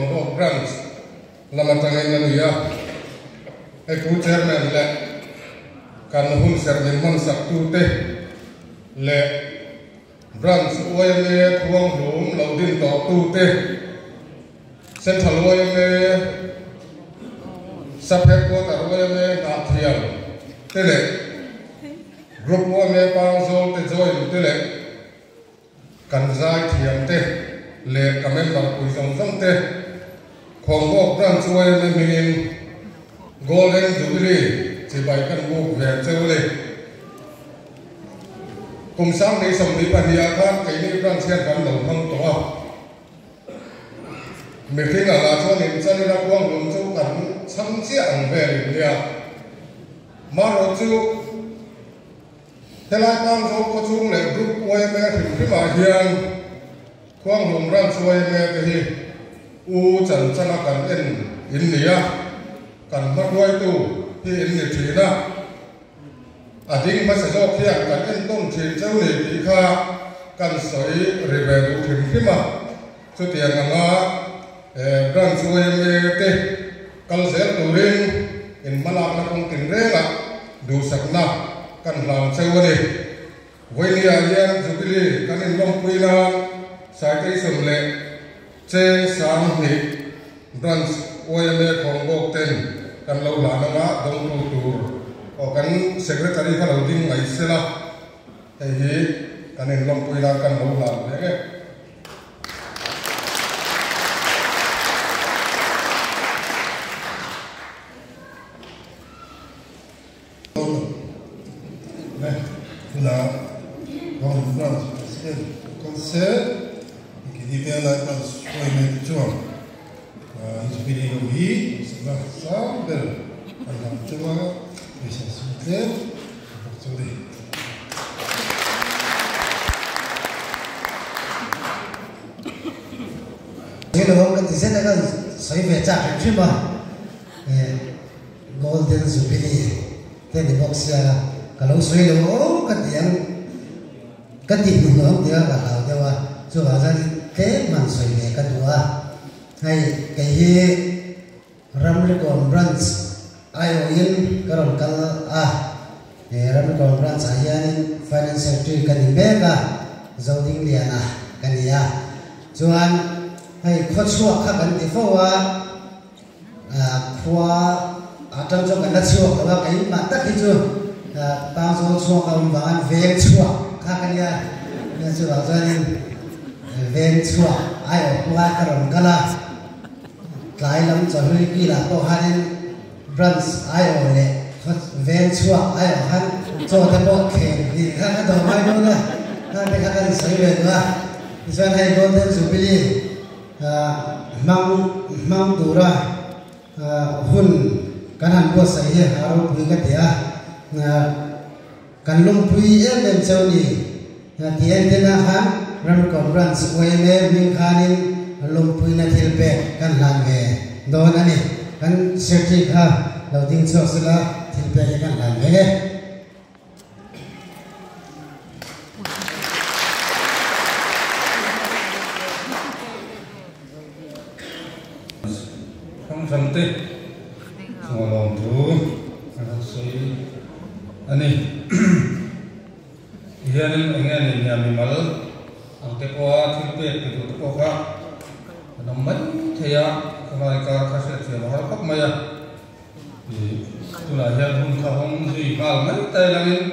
Bawk Branch lam atangin a ni a, hei Pu Chairman leh kan hunserh min hmansaktute leh Branch yma khuanghlum lo din tawhtute, Central yma Sub Headquarter yma Hnahthial te leh Group yma Pangzawl te join te leh Kan zaithiam te leh ka member pui zawng zawng te Khawngbawk Branch yma hmingin Golden Jubilee chibai kan buk ve cheu le. Kum 2022 ah khan keini branch hian kan lo hmang tawh a. Mihring angah chuan inchan ila kuanghlum chu kan chhang chiah ang vel in nia. Marawh chu. Helai Pangzawl khawchhung leh Group yma hrim hrimah hian Khuanghlum Branch yma te hi U chan chana kan en in ni a, kan hmahruaitu hi in ni thin a, a ding hmasa zawk hian kan entawn thin cheu ni tih kha kan sawi ri ve duh hrim hrim a, chutiang anga Branch yma te Kal zel turin in hmalakna kawng tinrengah duhsakna kan hlan cheu a ni. Vawinia hian Jubilee kan inlawmpui nan Citation leh Cheng 2000 Branch yma Khawngbawk ten kan lo hlan anga dawngtu tur aw kan Secretary kha lo ding mai sela, hei hi kan inlawmpui nan kan lo hlan ve nge. He lo kan ti zet a kan sawi ve chak hrim hrim a, Golden Jubilee te ni bawk sia ka lo sawi lo aw ka ti ang ka ti hnu ang tia ka hlau deuh a, chuvang chuan tlem han sawi ve ka duh a, hei kei hi Ramrikawn Branch aiawhin ka rawn kal a, he Ramrikawn Branch ah hianin Finance Secretary ka ni mek a, Zodingliana ka ni a. Chuan hei khawchhuak kha kan ti fo a, khua atang chuan kan la chhuak lo a, keimah tak hi chu Pangzawl chhuak a awm vangin veng chhuak kha ka nia, chuvang chuanin veng chhuak aiawh hnuai ka rawn kal a. Tlai lam chawhlui kilah pawh khanin branch aiawh leh veng chhuak aiawh khan chaw te pawh thleng hnih kha ka dawh ngai dawn a, khang te kha kan sawi ve duh a. Tichuan hei Golden Jubilee hmang hmang tura hun kan han buatsaih hi a ropui ka ti a. Kan lungpui em em cheu ni. Ti entirna khan Ramkawm Branch yma hming khanin lungpuina thil pek kan hlan ve dawn a ni. Kan Secretary kha lo ding chhuak sela thil pek hi kan hlan ve nge. Hrang hrang te chunga lawmthu an han sawi a ni. Tihianin eng nge ni nia mimal ang te pawha thil pek pe duh te pawh kha an awm mai thei a, khawlai kar kha hriatthiam a har khawp mai a. Ih tunah hian hun kha hawng zui nghal mai ta ilangin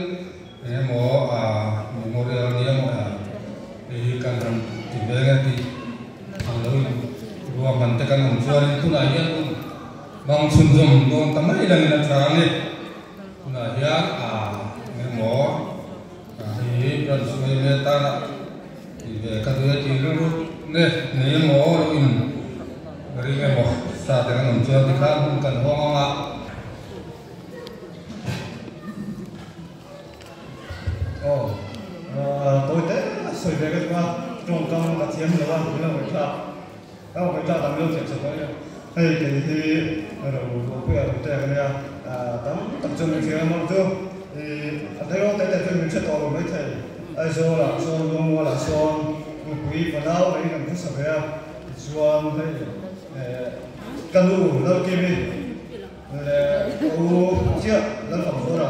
eng emaw memorial nia maw hei hi kan han ti ve nge tih ang lo in ruahman te kan awm chuanin tunah hian hun hmang chhunzawm dawn ta mai ilangin a tha a ni. Tunah hian eng emaw hei hi branch mai mai atana tih ve ka duh e tih rilru nge nei emaw lo in ring emaw sa te kan awm chuan tikhan hun kan hawng ang a. Aw tawi te sawi ve ka duh a, tawngkam ka thiam lo a, min lo ngaihthlak ka lo ngaihthlak dan min lo thiam sak dawn nia. Hei kei hi ro ruahpuia ro te ang nia, tam tak chuan min hria ang chu a tleirawl te te chuan min hre tawh lo maithei. Aizawlah sawn Luangmualah sawn nupui fanau neiin an hmasa ve a, tichuan hei. Ka nu Lalkimi leh ka u chiah Lalfangzawra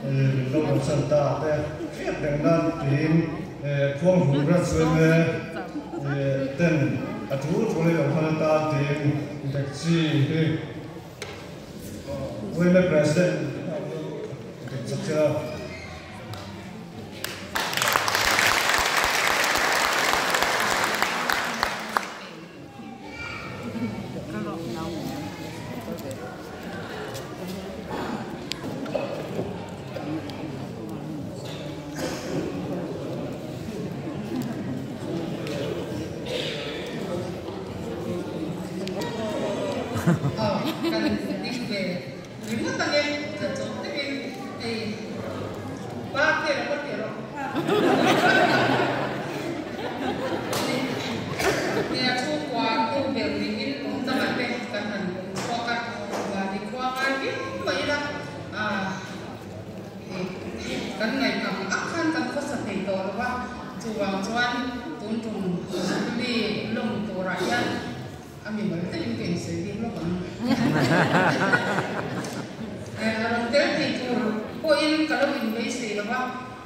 min lo kalsan ta te hriat reng nan tiin Khuanghlum Ransweme ten a tul tul ei lo hman atan tiin Dekchi hi Women President ken sak che a. Aw kan ding ve ringawt ange tla chawp takin hei pa te rawh ka ti rawh nia chhungkua tu ber niin kum dangah te kan han awm chhuak a mahni khua ngai viau mai ila kan ngaih ang ang khan kan khawsa thei tawh lo va chuvang chuan tun tum Jubilee lawm turah hian A mi mal deuhin ka insawi bik lawk ang. Rawn tel thei tur pawhin ka lo inbeisei lo va,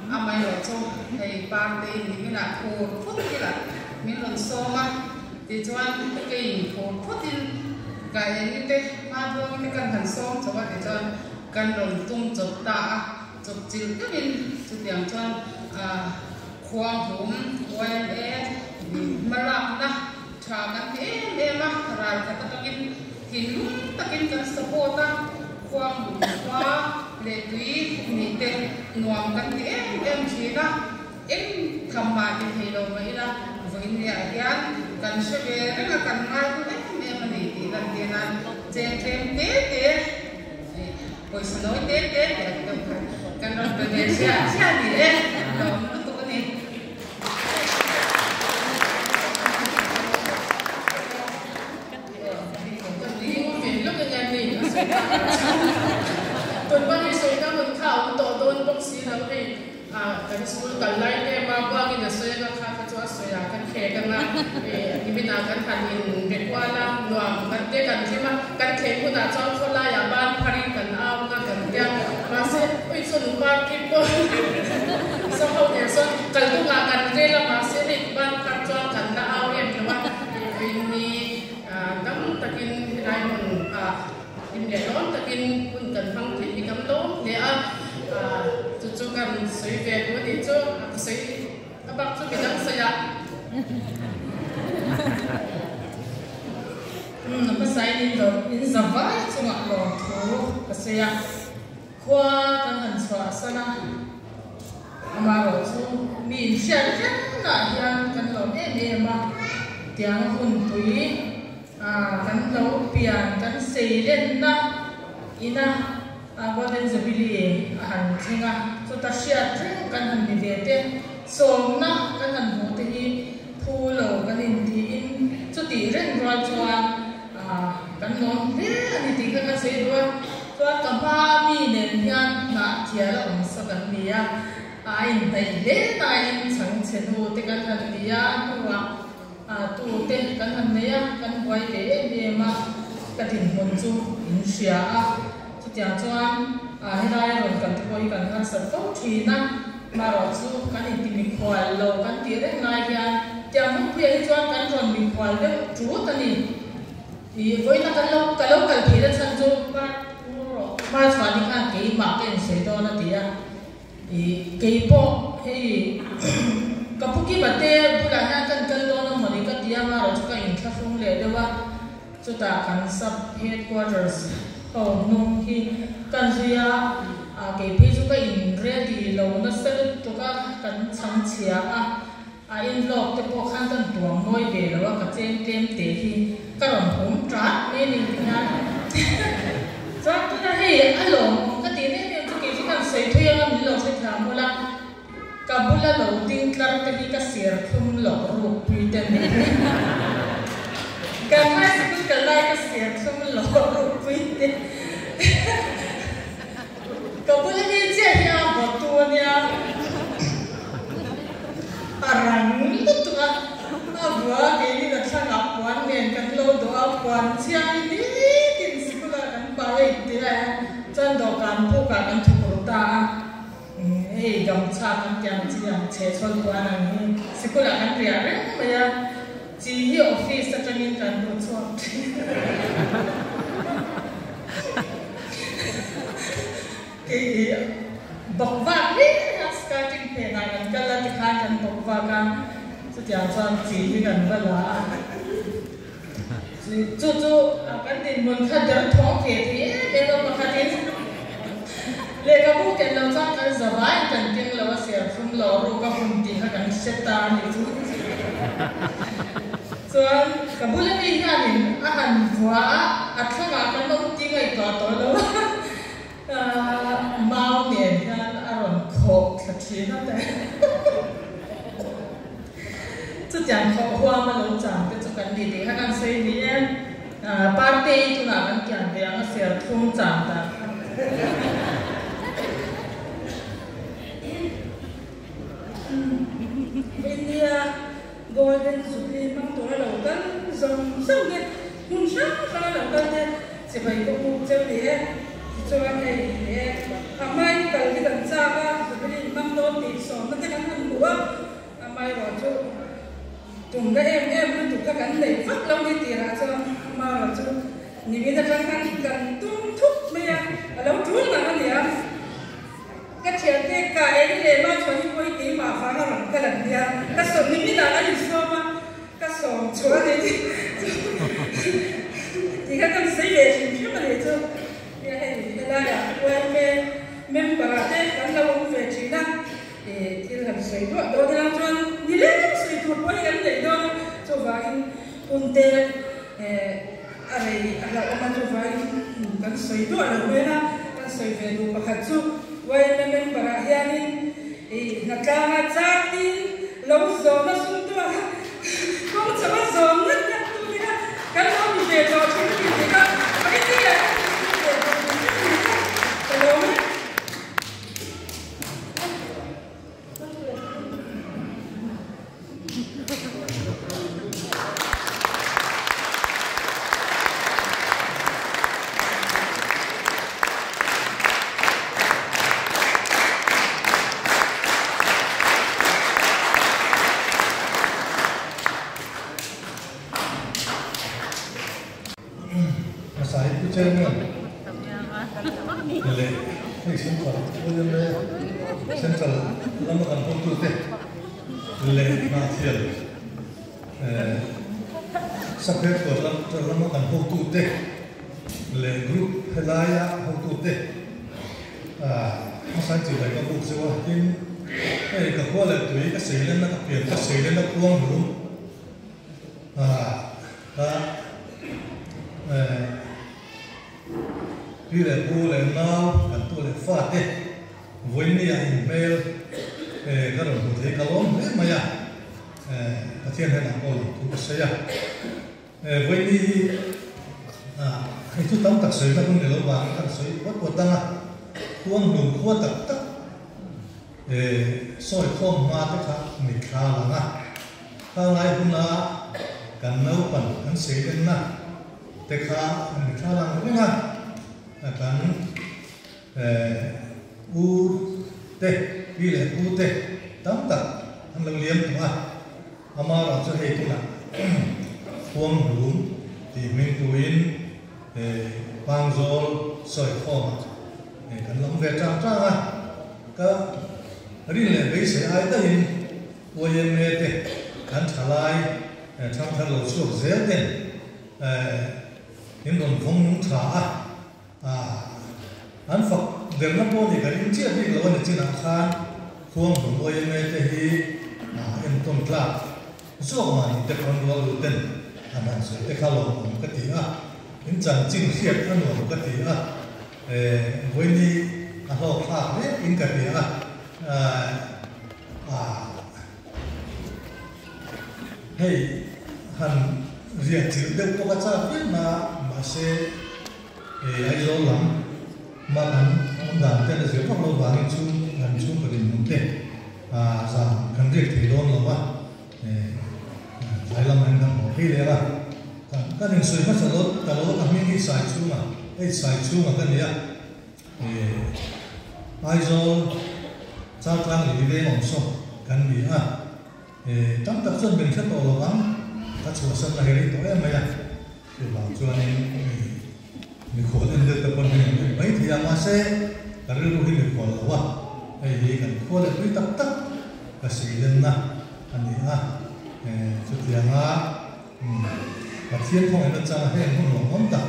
amaherawh chu hei Partei niminah phur phut ila min rawn sawm a, tichuan keiin phur phutin ka eng te hma duangin te kan han sawm chawp a tichuan kan rawn tum chawp ta a, chawp chilh deuhin chutiang chuan Khuanghum YMA hmalakna Tha kan ti em em a, ral khat atangin thinlung takin kan support a, khuang khua leh tui nih te nuam kan ti em em thin a, eng tham mah ti thei lo mah ila vawinia hian kan hre ve reng a, kan ngai hlu em em a ni tih lan tir nan cheng tlem te te pawisa nawi te te tih ang deuh khan kan rawn pe ve chiah chiah ni e, lawm lutuk a ni. Kan school kal lai em a buangin a sawi anga kha kha chu a sawi a kan khek anga nimin ah kan han in be kual a nuam kan te kan hlim a kan khek hunah chuan khawlai ah ban phar in kan au anga kan tia mahse ui chu nupa kip pawh saw ho nen sawn kal dungah kan rel a mahse hei ban phar chuan kan la au em lo a ni dam takin helai hmun ah Hlim leh lawm takin hun kan hmang theih hi kan lawm hle a, chu chu kan sawi ve duh a nih chu, ka sawi a bak chu midang sawi ah. Umm hmasain in lo in za vai chungah lawm thu ka sawi a, khua kan han chhuah san a, amaherawh chu mi inhriat rengah hian kan lawm em em a, tiang hun pui Kan lo pian kan sei lenna ina Golden Jubilee a han thleng a, chuta hriat reng kan han ni ve te, sawmna kan han hmuh te hi phu lo kan intiin chutih reng rual chuan kan lawm hle a ni tih kha ka sawi duh a. Chuan ka hma mi nen hian hnah thial a awm sa kan ni a, a inhnaih hle nain chhangchhe nu te kan han ti a, a hnuah Tu te kan han nei a, kan buai ve em em a, ka dinhmun chu in hria a, chutiang chuan helai a rawn kal te pawh hi kan harsat fo thin a, marawh chu kan inti mikhual lo kan tih reng lai hian tiang hmunpuiah hi chuan kan rawn mikhual deuh tut a ni. I vawiina kan lo ka lo kal theih na chhan chu hma chhuah ni khan keimah ka insawi dawn a ti a. I kei pawh hei ka pu Kima te bulah hian kan kal dawn a mawni ka ti a, marawh chu ka inthlahrung leh deuh a, chutah kan sub headquarters ho hnung hi kan zui a, kei phei chu ka in ready lo nasa lutuk a, kan chhang chhia a, a envelope te pawh khan kan tuam mawi ve lo a, ka cheng tlem te hi ka rawn hum ṭat mai a ni ti hian chuan tuna hei a lawmawm ka tih em em chu kei chu kan sawi thui anga min lo hrethiam mawlh a, ka bula lo ding tlar te hi ka sir thlum loh ruk pui te ni kan high school kal lai ka sir thlum loh ruk pui te Ka bula mi chiah hi a vawtu a nia, a rang lutuk a, a vua keinin a thlangah puan nen kan lo dawh a. puan chhiangin nitin sikula kan pai a inti a chuan dawhkan pukah kan thukur ta a. Hei gamchha kan tih ang chi ang chhehchhawl puan ang hi sikulah kan riah reng mai a, chi hi office atangin kan ru chhuak thin. Kei hi bawk vak reng reng a, skirting phenah kan kal a tikhan kan bawk vak a, chutiang chuan chi hi kan va la a. Chu chu kan dinhmun kha der thawng ve thei em em a, pakhatin lehkhabu ken lo chuan kan za vaiin kan keng lo a, serthlum lo ruk a hun tih kha kan hre ta a nih chu. Chuan ka bula mi hianin a han vua a, a thlangah kan awm tih ngaihtuah tawh lo a, mau nen hian a rawn khawh thla thin a te. Chutiang khawh huam a lo chang te chu kan ni tih kha kan sawi ni e. Partei tunah kan kian ve ang a ser thum chang dan kha. India Golden Jubilee hmang tura lo kal zawng zawng te, hmun hrang hranga lo kal te chibai pawh hmuh cheu ni e. Tichuan hei ni e, a hmain kal hi kan chak a, Jubilee hmang dawn tih sawmna te kan han hmu a. Amaherawh chu tumna em em lutuk kha kan nei vak lo ni tirah chuan amaherawh chu nimin atang khan kan tum thup mai a, a lo tul ngang a nia. Ka thiante ka eng leh mah chuan i pawi keimah vang a rawn kal an nia, ka sawm niminah an insawm a, ka sawm chhuah a ni tih kha kan sawi leh hrim hrim a nih chu. Nia hei helaiah yma member ah te kan lo awm ve thin a. I thil han sawi duah dawn ila chuan ni leng sawi tur pawh hi kan neih dawn a, chuvangin punte a rei a hlauhawm a, chuvangin kan sawi duah lo mai a, kan sawi ve duh pakhat chu yma member ah hianin i hnatlanga chatin lo zawm a sum duah a, kawng chho a zawm ngat ngat tu te kha kan lo ni ve tawh thin a ni tih kha party ah kan inchhung ve tawh thin a ni kha ka lawm e. Hmasa hi Pu Chairman leh hei Central yma Central lama kan hotute leh Hnahthial Sub-Headquarter lama kan hotute leh Group helaia hotute hmasa hi chibai ka buk zeuh a, tin hei ka khua leh tui ka seilenna ka pian ka seilenna kuang hlum Ka pi leh pu leh nau kan tu leh fa te vawinia inhmel ka rawn hmu thei ka lawm hle mai a, Pathian hnenah pawh lawm thu ka sawi a. Vawini hi hei chu tam tak sawina hun ni lo vangin kan sawi puat puat ang a, khuang hlum khua tak tak sawi khawm hma te kha mitthla lang a. Khanglai huna kan naupan kan seilenna te kha an mi tha lang reng a, kan u te, pi leh pu te tam tak an lo liam tawh a, amaherawh chu hei tunah Khuanghlum tih hming tuin Pangzawl sawikhawmah kan lo awm ve tang tang a, ka rin leh beisei ai daihin YMA te kan tha lai thangthar lo chhuak zel ten in rawn vawng nung tha a, an fak derna pawh ni ka ring chiah bik lo a ni chinah khan Khuanghlum YMA te hi entawn tlak zawk mahni te pawn rual ru ten an han sawi te kha lawmawm ka ti a, in chanchin hriat a nuam ka ti a, vawiini a hlawk thlak hle in ka hria a. Hei han riah chilh deuh pawh ka chak viau na mahse Aizawl lam mah kan awm dan te a zir vak lo vangin chhung kan chhungkaw dinhmun te zan kan riak thei dawn lo va tlai lam hian kan haw phei leh a. Kan insawi hmasa lo ta lo ka hming hi Saichhunga, H Saichhunga ka ni a, Aizawl Chaltlang lei veng awm saw kan ni a, tam tak chuan min hre tawh lo vang, ka chhuahsan na hi rei tawh em mai a, chuvang chuanin mikhual en deuh te pawn min en en mai thei a, mahse ka rilru hi mikhual lo a, hei hi kan khua leh tui tak tak ka seilenna a ni a, chutianga Pathian khawngaihna changa heng hun lawmawm tak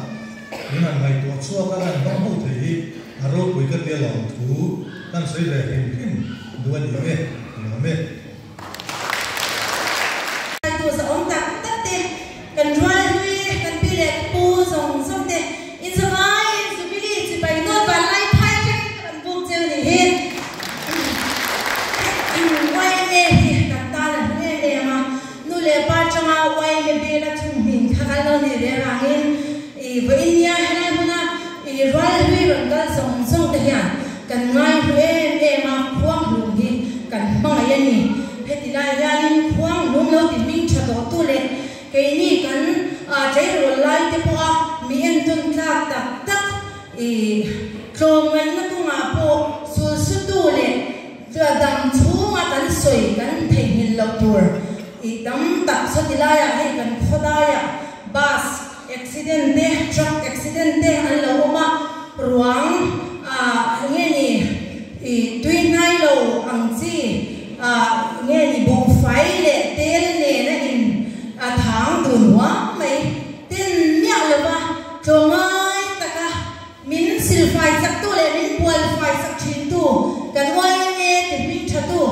min han ngaihtuah chhuak a, kan hmang ho thei hi a ropui ka tia lawm thu kan sawi ve hrim hrim duh a ni e, ka lawm e. Hruaitu zahawm tak tak te, kan rual hlui, kan pi leh pu zawng zawng te, inzavaiin Jubilee chibai nawt van lai phai reng ka rawn buk cheu nih hi. Yma hi kan tan a hlu em em a, Nu leh pa atanga YMA bill a thung hmin kha kal lo nih reng angin i vawiin nia helai hmuna i rual hlui rawn kal zawng zawng te hian kan ngai hlu em em a, khuang hlum hi kan hmangaih a ni. Heti lai hianin khuang hlum lo ti hming tha tawh tu leh keini kan tleirawl lai te pawha mi entawn tlak tak tak i tlawmngaihna kawngah pawh sulsutu leh Chua dam chhunga kan sawi kan theihnghilh loh tur i tam tak sawti laiah hei kan khawdaiah bus accident te truck accident te an lo awm a, ruang ah nge ni i tui hnai lo ang chi ah nge ni buhfai leh tel nena in a thang dun huam mai ten miah lova tlawngai taka Min silfai chaktu leh min bualfai chak thintu kan YMA ti hming thatu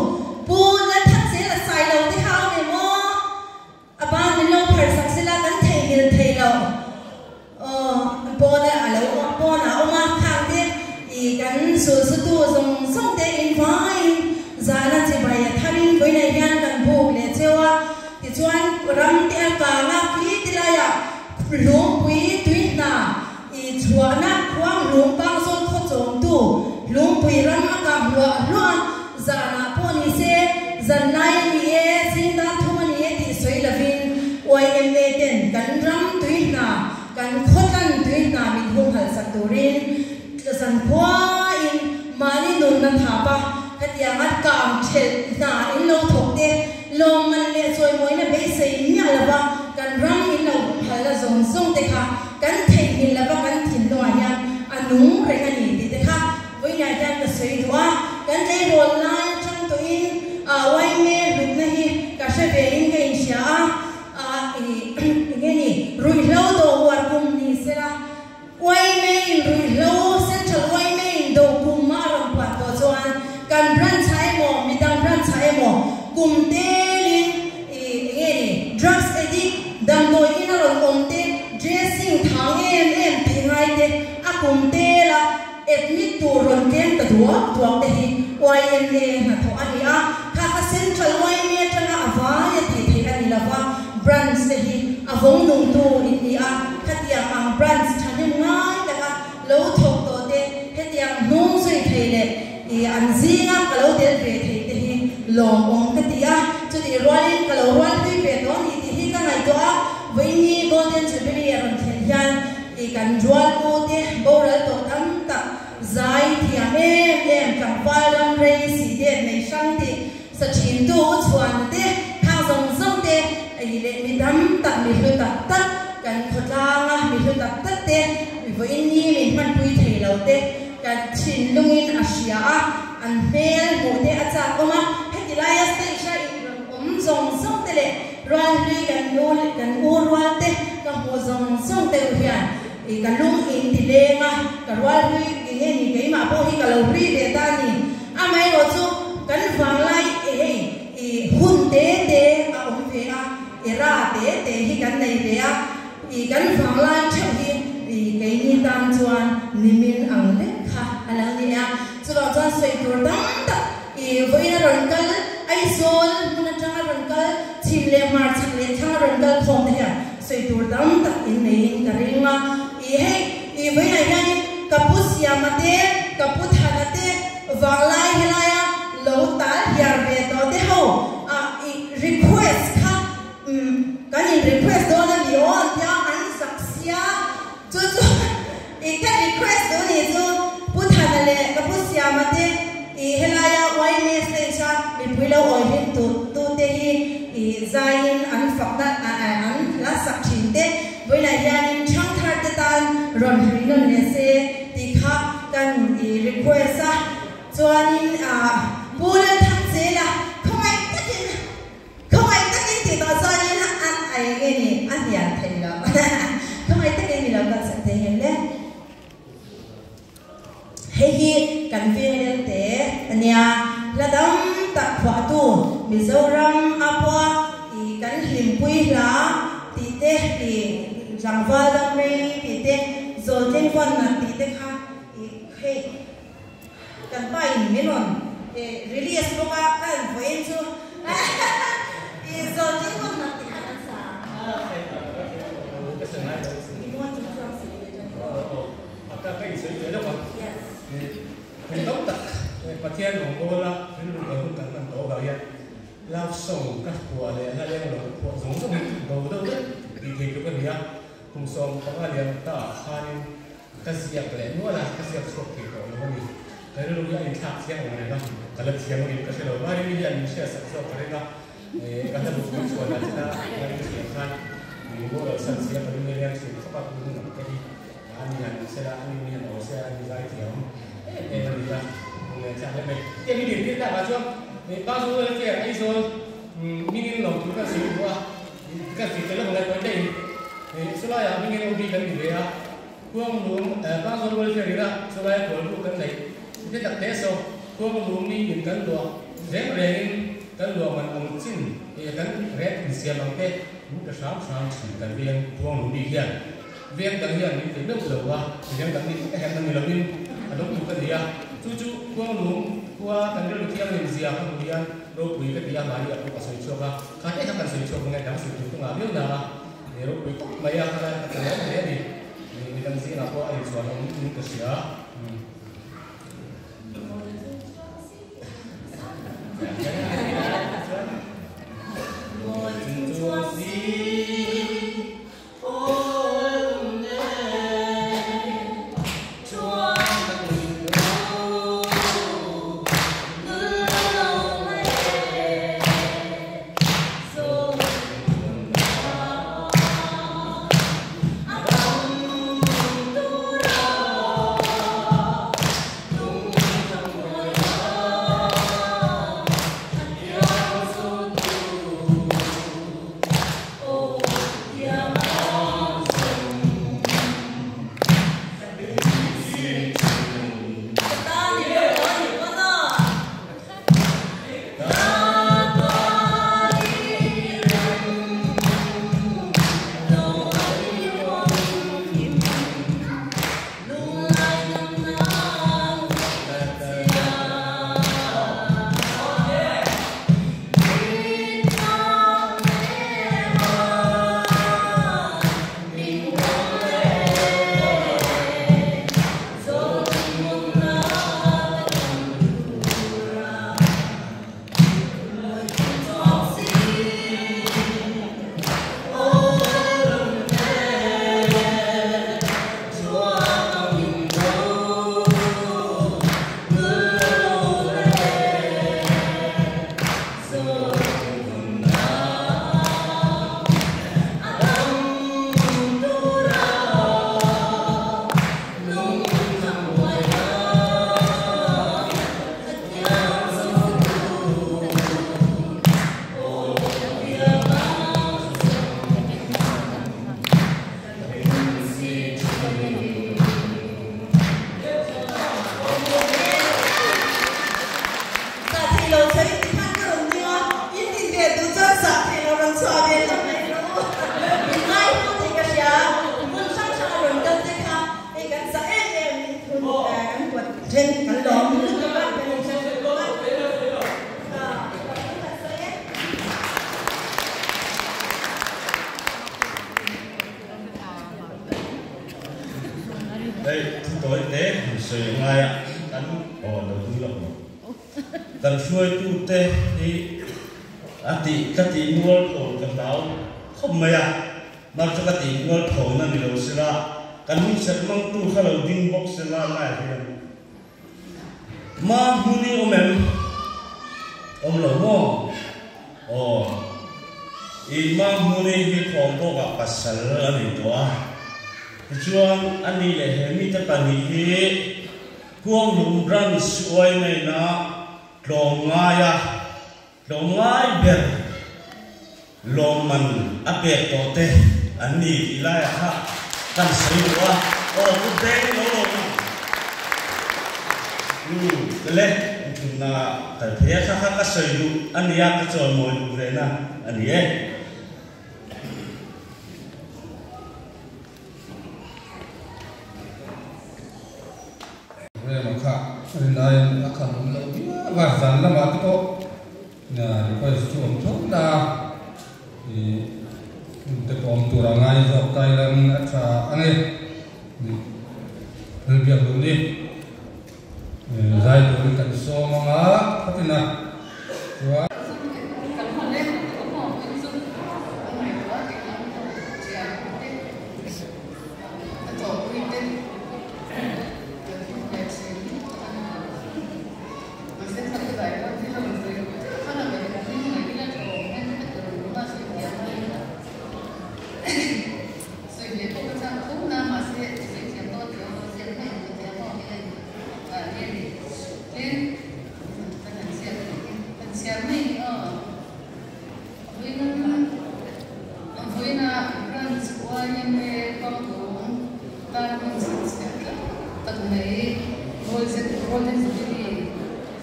Pu Lalthanzela Sailo te kha awm em aw? A ban min lo phar sak sela kan theihnghilh thei lo. Aw pawn a lo pawn ah awm a khang te i kan sulsutu zawng zawng te in vaiin zahna chibai a tharin vawiinah hian kan buk leh cheu a, tichuan ram te a kang a khi tilaiah lungpui tui hna I chhuahna khuang lung pangzawl khaw chawmtu Lungpui ram a kang hluah hluah a, zanah pawh ni se, zan lai a ni e, zing dar thum a ni e tih sawi lovin YMA ten kan ram tui hna, kan khawtlan tui hna min humhalh sak turin zan khuain mahni nunna thap a, khatianga kang thelh hna in lo thawk te lawmman leh chawimawina beisei miah lova kan ram in lo humhalhna zawng zawng te kha Kan theihnghilh lova kan thinlungah hian a nung reng a ni tih te kha vawiinah hian ka sawi duh a, kan tleirawl lai atang tawhin YMA hlutna hi ka hre ve in ka inhria a, enge ni ruihhlo do uar kum ni sela, YMA in ruihhlo Central YMA in do kum a rawn puan tawh chuan kan branch ah emaw midang branch ah emaw kum telin enge ni drugs addict damdawi in a rawn awm te Dressing thang em em tih ngai te a kum tel a admit tur rawn tlem ta duak duak te hi YMA hnathawh a ni a, kha kha Central YMA atanga a vai a tih theih a ni lo va, branch te hi a vawng nungtu in ni a, khatiang ang branch thahnem ngai taka lo thawk tawh te hetiang hnung zui thei leh i an zinga ka lo tel ve thei te hi lawmawm ka ti a, chutih rualin ka lo rual hlui ve tawh a ni tih hi ka ngaihtuah a, vawiini Golden Jubilee a rawn thlen hian i kan rual u te boral tawh tam tak zai thiam em em tlangval ram rei si det nei hrang tih sa thintu u chhuan te thang zawng zawng te i leh mi dam tak mi hlu tak tak kan khawtlanga mi hlu tak tak te vawiini min hmanpui thei lo te Kan thinlungin a hria a, an hmel hmuh te a chak awm a, heti laia stage a inrawn awm zawng zawng te leh rual hlui kan u kan u rual te ka hmuh zawng zawng te u hian i ka lung in ti leng a, ka rual hlui i nge ni keimah pawh hi ka lo hlui ve ta a ni. Amaherawh chu kan vanglai e hei i hun te te a awm ve a, era te te hi kan nei ve a, I kan vanglai theuh hi i keini tan chuan nimin ang lek kha a lo ni a, chuvang chuan sawi tur tam tak i vawiin a rawn kal, Aizawl hmun atanga rawn kal, chhim leh hmar chhak leh thlang a rawn kal khawm te hian sawi tur tam tak in neiin ka ring a, i hei i vawiinah hianin ka pu Siama te, ka pu Thana te vanglai helaia lo tal hiar ve tawh te ho a i request kha Umm kan in request dawn a ni aw an tia an zaiin an fakna an hla sak thin te vawiinah hianin ṭhangthar te tan rawn hlui nawn leh se tih kha kan request a. Chuanin Pu Lalthangzela khawngaih takin khawngaih takin tih tawh chuanin a eng nge ni a hnial thei lo khawngaih takin mi lo kalsan thei ngem le. Hei hi kan veng lelte a nia, hla dam tak phuahtu Mizoram a pawha i kan hlimpui hla tih te, i tlangval dam rei tih te, zawltleng vawn nat tih te kha i hei kan pa in min rawn release bawk a, ka han vawiin chu i zawltleng vawn nat tih kha kan sa. A ka ka insawi ve lawk a, kum tam tak Pathian rawngbawla rilru kal hun kan hman tawh avang hian love song ka phuah leh hla leng lo ka phuah zawng zawng hi bo deuh vek tih thei tluk a ni a, kum 15 liam ta ah khanin ka ziak leh nual a, ka ziak chhuak thei tawh lo a ni. Ka rilru hi a inthlak chiang ang reng a, ka la thiam angin ka hre lo. Mahni hian min hriatsak zawk ka ring a. Ka hla buk min chhuan ah chena ka ring hriat khan mi moral san sia ka ring leng thin khawp a tun hun ang te hi ani han ni sela ani mi han aw se ani zai thiam em em a ni a lunglen thlak hle mai. Tiang hi dirtir tak ah chuan pa zu welfare Aizawl mingin lawm tur kan sawi duh a kan sawi tel ang lai pawh daih in chulai ah mingin OB kan ni ve a Khuanglung Pangzawl welfare ina chulai a kual buk kan neih te tak te saw Khuanglung mi in kan luah reng rengin Kan luahman ang chin eh kan ret insiam ang te min pe hram hram thin kan veng Buanglung bik hian veng dang hian min pe meuh lo a, veng dang nih ka herh na ni lovin a dawng tu ka ni a, chu chu Khuanglung khua kan rilru thianghlim zia ka hmuh hian ropui ka ti a, mahni a pawh ka sawi chhuak a, kha te kha kan sawi chhuak nge dang sawi tur ka ngah viau na a, ni ropui khawp mai a, khalai ka ta lawm hle a ni, midang zingah pawh a inchhuah awm in ka hria. Zah theih lo chhe in tikhan ka rawn ding a, in din ve duh chuan zah theih lo rawn chhuah ve hlauh mai rawh u. Min ngai hu tih ka hria, hmun hrang hrang a rawn kal te kha hei kan zah em em in thun kan huat then kan lawm lutuk a, kan inhre hreh bawk a. Ka kan sawi e. Hei thu tawi te han sawi a ngai a, kan aw lo ding lawk lo. Kan hruaitute hi a tih ka tih mual tho ka hlau khawp mai a, mar chu ka tih mual tho na ni lo sela, kan hun set mangtu kha lo ding bawk sela lai hian Ma hmun i awm em? Awm lo maw? Aw. I Mahmuni hi Khawngbawkah pasal a nei tawh a, tichuan a ni leh he mite pahnih hi Kuanglung Branch uainaina tlawmngaia tlawmngai ber lawmman a pek tawh te an ni tih laiah kha kan sawi duh a, aw kut beng lo lawm ang umm le thunna kal thei a kha kha ka sawi duh a nia ka chawimawi duh ve na a ni e. Rema kha rinaiin a kham awm loh viau a, zan lamah te pawh request chu awm tho la ih hun te pawh awm tur a ngai zawk ta ila a tha a ni. Thil biak duh ni zai turin kan sawm ang a khatin a chuan.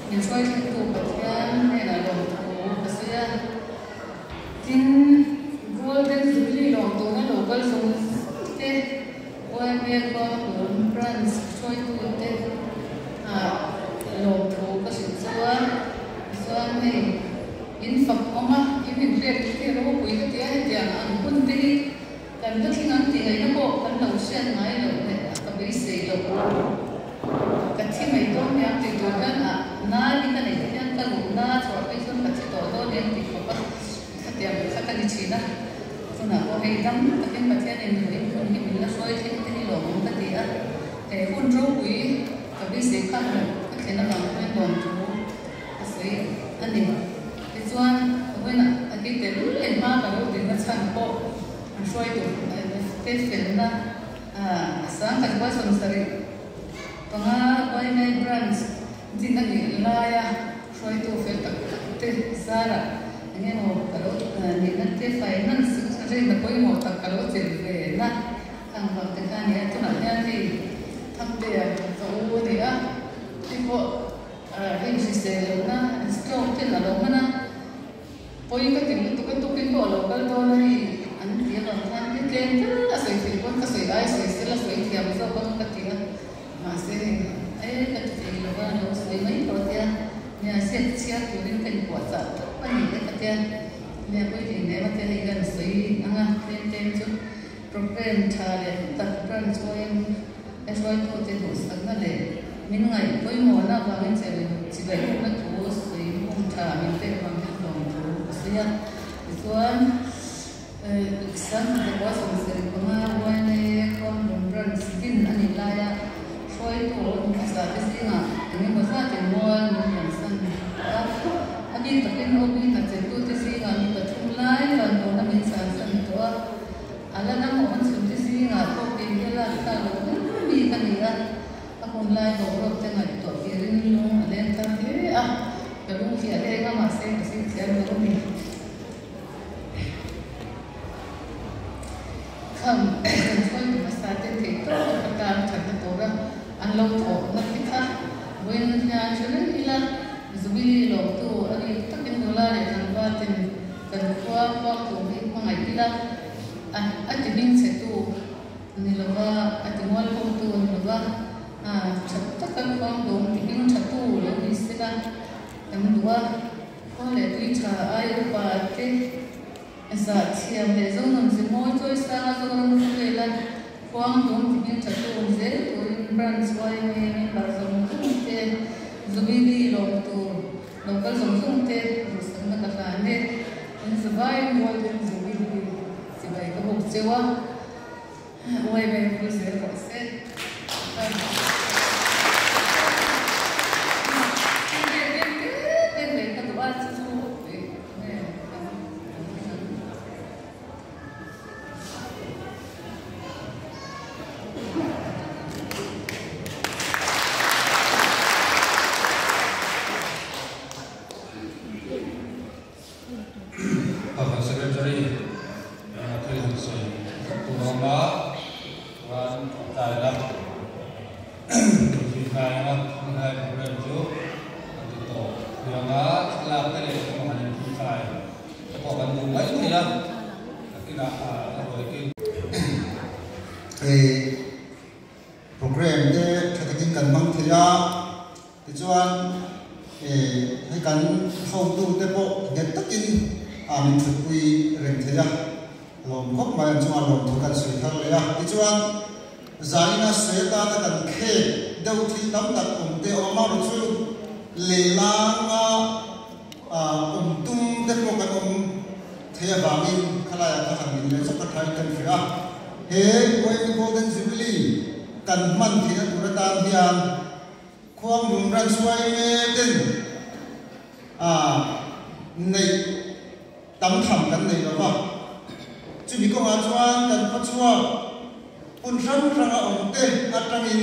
Min hruai thlengtu Pathian hnenah lawmthu ka sawi a. Tin, Golden Jubilee lawm tawhna lo kal zawng zawng te, YMA Khuanghlum Branch hruaitute lawmthu ka hrilh chu a. Tichuan hei in fak awm a, in inhriat hi ropui ka ti a, hetiang ang hun te hi kan va thleng ang tih ngaihna pawh kan lo hriat ngai loh leh ka beisei loh. Ka thi mai dawn nia tih tur hian a nai ka neih te hian ka luhna chhuah phei chuan ka thi tawh dawn em tih khawp a khatiang kha ka ni thin a. Chunah pawh hei dam takin Pathianin ruih hun hi min la hruai thleng te hi lawmawm ka ti a. He hun ropui ka beisei kha hmuh ka thlen avang hian lawmthu ka sawi a ni. Tichuan vawiinah a ki tel leh hma ka lo dinna chhan pawh an hruai tur te felna Sangkhat khua 75 Uaimai Branch din a nih laia hruaitu fel tak tak te zarah eng emaw ka lo nihna te finance rinna pawimawh tak ka lo chelh ve na ang vang te kha a ni a. Tunah hian hei Thangtea ka u a ni a, hei pawh hei hrisel lohna stroke ten a lo hman a. Pawi ka ti lutuk a, tukin pawh a lo kal dawn a ni an ti avang khan ni tlem tal a sawi theih pawn ka sawi ai sawi sel a sawi thiam zawk ang ka ti a, mahse hei e ka ti thei lo a, lo sawi mai tawh tia nia siat chhiar turin ka inpuahchah tawp a ni e ka tia, nia pawi thei hle maw tia hei hian sawi ang a, tlem tlem chu program tha leh hlu tak branch pawhin a hruaitute duhsakna leh min ngaih pawimawhna avangin chibai hukna thu sawi hmun tha min pek vang hian hlawm thu a sawi a. Tichuan, Sangkhat 75 YMA Khuanghlum Branch din a nih laia hruaitu awm hmasa te zingah eng emaw zatin mual min liamsan tawh a. A bik takin OB hnachettute zingah mi pathum lai vanbawhna min chhansan tawh a. A la dang awm chhunte zingah pawh kei hi a lak thlak loh ber mi ka ni a, a hun lai boruak te ngaihtuah kirin lung a leng thar hle a, ka lung hi a leng a mahse ka sing thiam lo a ni. Kham kan hruaitu hmasa ten theih tawk a ka tan thatna tura an lo thawhna te kha vawiin hian hre reng ila Jubilee lawmtu a rik takin nula leh tlangval ten Kan khua kuak tur hi hmangaih ila, a a ti hming chhe tu ni lova, a ti mual pawh tu ni lova, a tha taka khuang dawm ti hming tha tu lo ni sela kan duh a, khua leh tui tha ai upa te zah thiam leh Zonuam ze mawi chawi sanga Zoram khawvela khuang dawm ti hming tha tu ni zel turin Branch yma member zawng zawng te Jubilee lawm tur Lo kal zawng zawng te duhsakna ka hlan e. In zavaiin Golden Jubilee chibai ka bawk cheu a, uai mai vul zel rawh se. Nakinah a ruai kil. Hei program te tha takin kan hmang thei a, tichuan hei kan hotu te pawh nghet takin min thutpui reng thei a, lawm khawp mai ang chungah lawmthu kan sawi thar leh a, tichuan zaina sawi atana kan khek deuh thil tam tak awm te awm a, chu lehlanga awm tum te pawh kan awm thei avangin khalaiah kha han min leh chawk a thain kan hria a. He Kuwaiti Golden Jubilee kan hman theihna tur atan hian Khuanglung Ranchhuai metin neih tam tham kan nei lo va. Chumi kawngah chuan kan khawchhuak hmun hrang hranga awmte atangin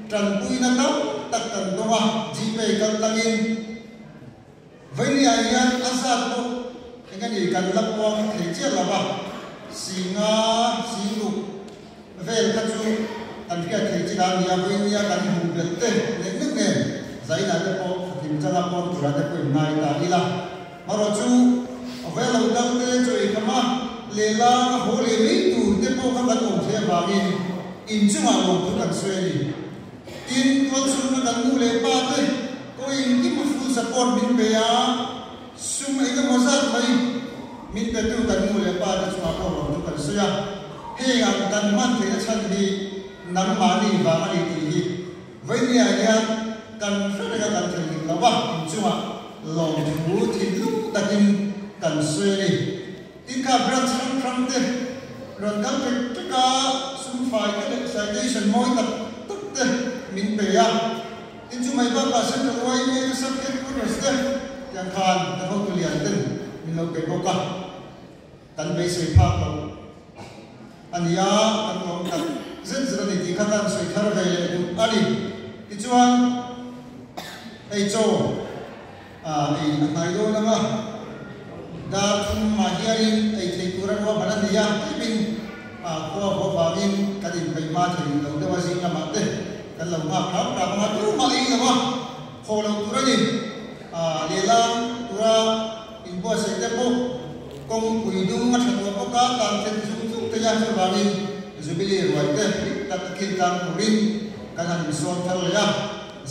tanpuina tam tak kan dawng a, Gpay kal tlangin. Vawinia hian a zat pawh eng a ni kan la puang thei chiah lo va, Singa Singluk vel kha chu kan hriat thei chin a nia, Vawinia kan hmuh belh te leh neuh nen Zaina te pawh a kim changa pawn tura te pawh in ngai ta ila. Marawh chu vawi lo kal te chaw ei kham a, lehlang a haw leh mai tur te pawh kha kan awm thei avangin inchungah lawmthu kan sawi a ni. Tin, tualchhunga kan nu leh pa te pawhin i full support min pe a, sum engemaw zat mai min petu kan nu leh pa te chungah pawh rawn chu kan sawi a, heng ang kan hman theihna chhan hi nangmahni vang a ni tih hi vawinia hian kan hre reng a kan theihnghilh lo va, inchungah lawmthu thinlung takin kan sawi a ni. Tin kha branch hrang hrang te rawn kal ṭek ṭek a, sum fai te leh citation mawi tak tak te min pe a. Tin chu mai bakah Central YMA te sub headquarters te tiang khan kan hotu lian ten min lo pe bawk a, kan beisei phak loh a ni a, kan lawm tak zet zet a ni tih kha kan sawi thar ve leh duh a ni. Tichuan hei chaw. Ei a hnai dawn ang a, dar thum ah hianin ei thei tur a ruahman a ni a, tlemin khua haw vangin kan inpeih hma thei lo deuh a, zing lamah te kan lo nghak hram hram ang a, tumah ei lo a, haw lo tur a ni. Lehlam tura inbuatsaih te pawh kawngpui dung a tha tawh bawk a, tan then zung zung thei a, chuvangin Jubilee ruai te hlim tak a kil tlang turin kan han insawn thar leh a.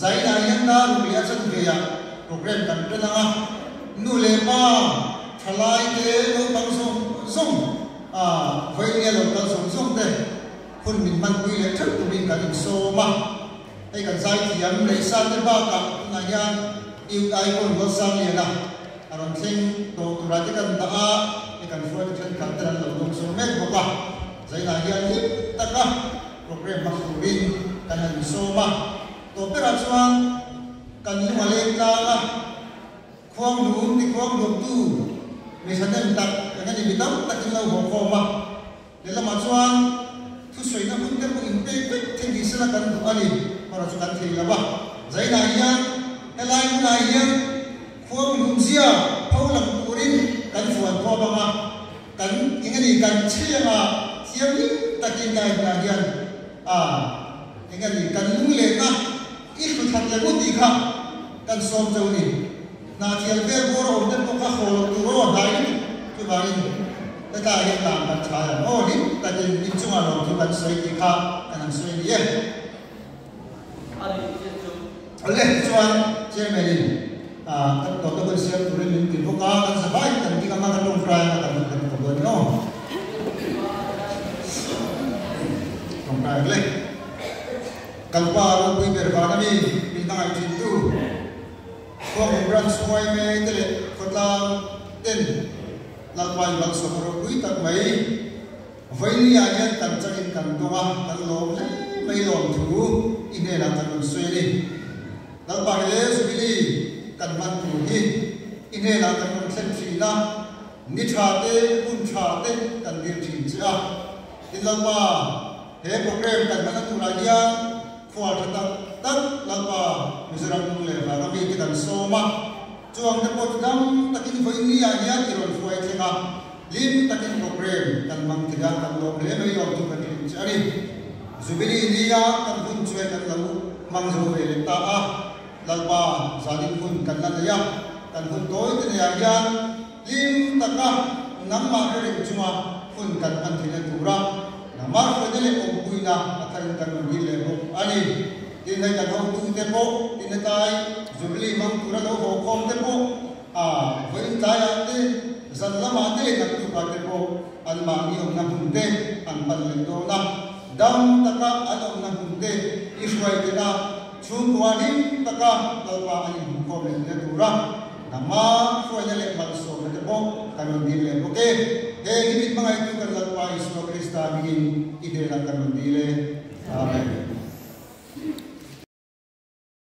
Zainah hian dar ruk leh a chanve ah program kan ṭan ang a, nu leh pa, ṭhalai te, naupang zawng zawng, vawinia lo kal zawng zawng te hun min hmanpui leh ṭheuh turin kan insawm a. Hei kan zaithiam Leihsan te bakah tunah hian Youth Icon Rualsangliana a rawn thleng tawh turah te kan dah a, hei kan hruaitu ṭhenkhat ten an lo dawngsawm mek bawk a. Zainah hian hlim taka Program hmang turin kan han insawm a, tawp berah chuan kan lung a leng tlang a, khuanglum ti khuangluamtu mi thahnem tak eng a ni mi tam takin lo haw khawm a, lehlamah chuan thusawiina hun te pawh inpek vek thei ni sela kan duh a ni, erawh chu kan thei lo a, Zainah hian helai hunah hian khuanglum zia pho lang turin kan fuan khawm ang a. Kan eng a ni kan chhianga thianghlim takin lai hunah hian a eng a ni kan lunglenna i hlu that leh u tih kha kan sawm chauh a ni. Hna thial vel bawr a awm te pawh kha haw loh tur aw hnai lutuk chuvangin hetlaiah hian dan kan chhai ang aw hlim takin inchungah lawmthu kan sawi tih kha kan han sawi a ni e. Awle chuan chairman in kan tawpna hun siam turin min ti bawk a, kan zavai kan ding anga kan tawngtai anga kan kan tawp dawn ni aw. Tawngtai ang le. Kalpa ropui ber van ami min hmangaih thin tu Khuanglung branch hnuai mai te leh khawtlang ten Lalpa in malsawm ropui tak mai. Vawinia hian kan changin kan dawng a, kan lawm hle mai lawm thu i hnenah kan rawn sawi a ni. Lalpa he Jubilee kan hman tur hi i hnenah kan rawn thlen thin a, ni tha te, hun tha te kan dil thin che a. Tin Lalpa, he program kan hmanna turah hian khual tha tak tak Lalpa Mizoram lung leh vanga mite kan sawm a, chuang te pawh chu dam takin vawinia hian i rawn hruai thleng a. Hlim takin program kan hmang thei a, kan lawm hle mai lawm chu kan hrilh che a ni. Jubilee nia kan hun chuai kan lo hmang zo ve leh ta a, Lalpa zanin hun kan la nei a, kan hun tawi te neiah hian hlim taka nangmah hre reng chunga hun hun kan hman theihna tura nangmah hruaina leh awmpuina a tharin kan rawn dil leh bawk a ni. Tin, hei kan hotute pawh tin hetlai Jubilee hmang tura lo haw khawm te pawh a vawiin tlaiah te, zan lamah te leh naktukah te pawh anmahni awmna hmun te an pan leh dawn a. Dam taka an awmna hmun te i hruai tena chhungkua hlim taka Lalpa an inhmukhawm leh theihna tura nangmah hruaina leh malsawmna te pawh kan rawn dil leh bawk e. Heng hi min hmangaihtu kan Lalpa Isua Krista hmingin i hnenah kan rawn dil e. Amen.